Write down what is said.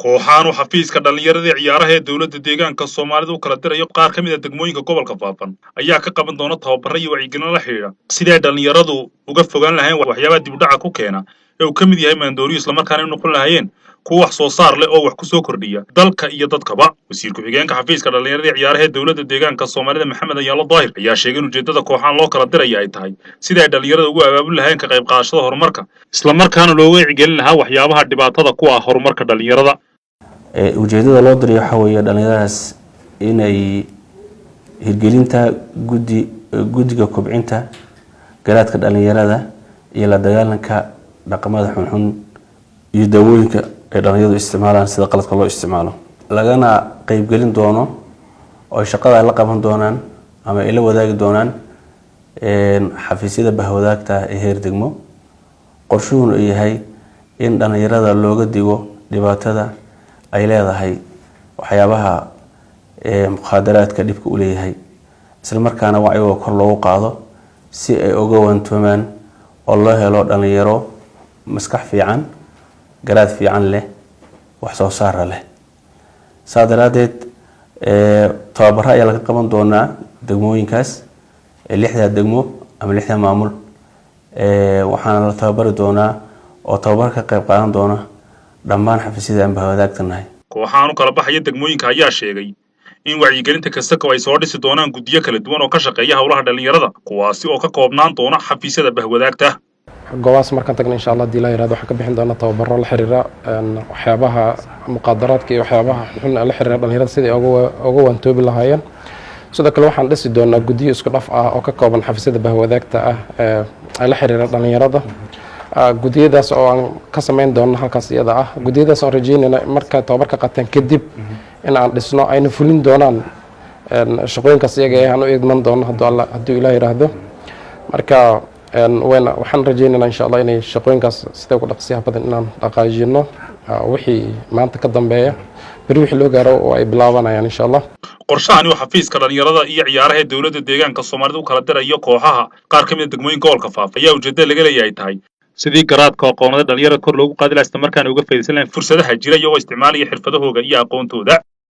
Kooxahan uu xafiiska dhallinyarada ee ciyaaraha ee dowladda deegaanka Soomaalida u kala dirayo qaar ka mid ah degmooyinka gobolka Faafan ayaa ka qaban doona tababaro iyo wacyigelin la xidhiidha sidii ay dhallinyaradu uga fogaan lahayn waxyaabaha dib u dhaca ku keena ee uu ka mid yahay maandooriyo, islamarkaana u noqon lahayeen kuwa wax soo saar leh oo wax ku soo kordhiya dalka iyo dadkaba. Wasiir ku-xigeenka xafiiska dhallinyarada ee ciyaaraha ee dowladda deegaanka Soomaalida, Maxamed Ayaalo Daahir, ayaa sheegay in ujeeddada kooxahan loo kala diraya ay tahay sidii ay dhallinyarada ugu abaabuli lahayn ka qayb qaadashada horumarka, islamarkaana looga wacyigelin lahaa waxyaabaha dhibaatada ku ah horumarka dhallinyarada. Ujeedada loo diray waxaa weeye dhallinyaradaas inay hirgelinta guddiga kobcinta garaadka dhallinyarada iyo la dagaalanka dhaqamada xunxun iyo daawooyinka ay dhallinyaradu isticmaalaan sida qaladka loo isticmaalo, lagana qeybgelin doono oo ay shaqada ay la qaban doonaan ama ay la wadaagi doonaan xafiisyada bahwadaagta ee heer degmo. Qorshuhuna uu yahay in dhallinyarada looga digo dhibaatada ay leedahay waxyaabaha mukhaadaraadka dhibka u leeyahay, isla markaana wacyigooda kor loogu qaado si ay uga waantoomaan oo loo helo dhalinyaro maskax fiican, garaad fiican leh, wax soo saara leh. Saa daraadeed tababaro ayaa laga qaban doonaa degmooyinkaas, lixdaa degmo ama lixda maamul. Waxaana la tababari doonaa oo tababar ka qayb qaadan doona dhammaan xafiisyada aan bahwadaagta nahay. Kooxahan u kala baxaya degmooyinka ayaa sheegay in wacyigelinta kasako ay soo dhisi doonaan guddiyo kala duwan oo ka shaqeeya howlaha dhallinyarada, kuwaasi oo ka koobnaan doona xafiisyada bahwadaagta. Goobahaas markaan tagna, insha Allah, hadii la yirahdo, waxaan ka bixin doonaa tababaro la xiriira waxyaabaha muqaadaraadka iyo waxyaabaha xun la xiriira dhalinyarada, sidii uga waantoobi lahaayeen. Sidoo kale waxaan dhisi doonaa guddiyo isku dhaf ah oo ka kooban xafiisyada bahwadaagta ah ee la xiriira dhalinyarada, guddiyadaas oo aan ka samayn doono halkaas iyada ah. Guddiyadaas oon rajeynayna marka tababarka qaateen kadib in aan dhisno, ayna fulin doonaan shaqooyinkaas iyaga ee aan u idman doono hadduu Alla, hadduu Ilaah yiraahdo. Marka wayna waxaan rajeynaynaa, insha Allah, inay shaqooyinkaas sida ugu dhaqsiyaha badan inaan dhaqaajino, wixii maanta ka dambeeya, beri wixii loo gaaro oo ay bilaabanayaan, insha Allah. Qorshahani oo xafiiska dhallinyarada iyo ciyaaraha ee dowladda deegaanka Soomaalida u kala dirayo kooxaha qaar ka mid ah degmooyinka gobolka Faafa ayaa ujeeddada laga leeyahay tahay sidii garaadka aqoonada dhalinyarada kor loogu qaadi lahaa, isla markaana uga faa'iidaysan lahayn fursadaha jira iyagoo isticmaalaya xirfadahooga iyo aqoontooda.